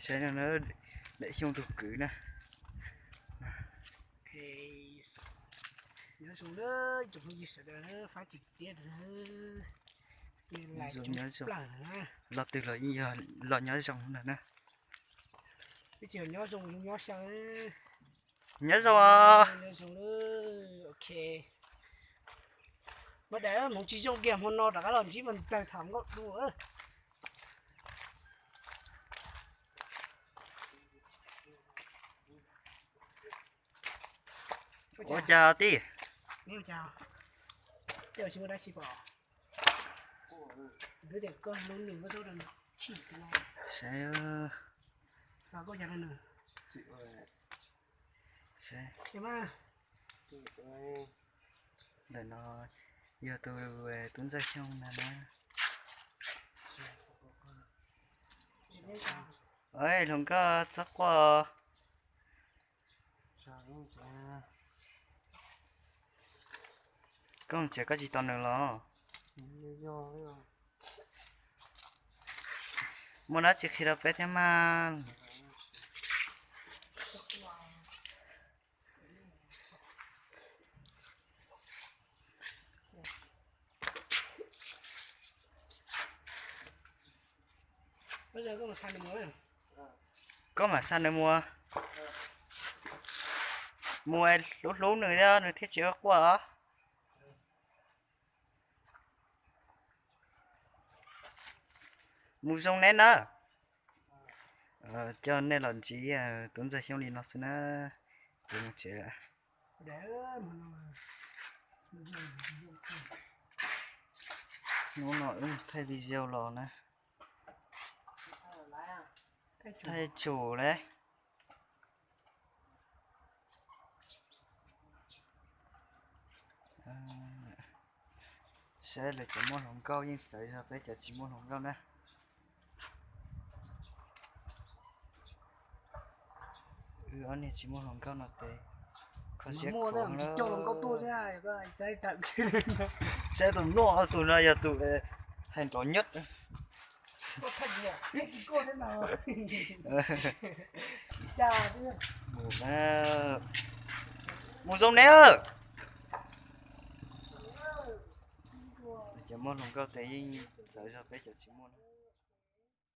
Saib no na, Daim Xyooj tus kwv na. Nyob zoo na, tsoom phooj ywg sawv daws, fab kis tiab lawm. Los twg los yeej yog los nyob zoo ntag na. Twb tsis yog nyob zoo, nyob xyaw. Nyob zoo os. Nyob zoo, ok. Mas daim hmoov tsis zoo kiag hmo no rov qab los ntsib mas txawg tham nkauj dua. Ua cas tij? Tej tsis muaj dab tsi pom. Saib, saib, ntawm no yog tus, tus tub ntxawg Xyooj na na. Hluas nkauj txhob quaj. Koj mus tsev koj tsis tos nws los? Muaj dab tsi qhia rau peb thiab mas. Koj mam xa nws mus, mus hlub hlub nws thiab nws thiaj tsis quaj os. Mus zoo neb na. Coj nej los ntsib tub ntxawg Xyooj li no xwb na. Kuv mus tsev lawm. Hnub no wb mus thaij video los na. Thaij tsum lawm. Saib lawv cov muaj hluas nkauj yeej txawv zog peb cov tsis muaj hluas nkauj na. Wb ob niag tsis muaj hluas nkauj no ces kho siab khuav. Saib tus noj tus no yog tus hais nrov nyuaj. Mus, mus zoo neb. Cov muaj hluas nkauj ces yeej txawv zog peb cov tsis muaj na.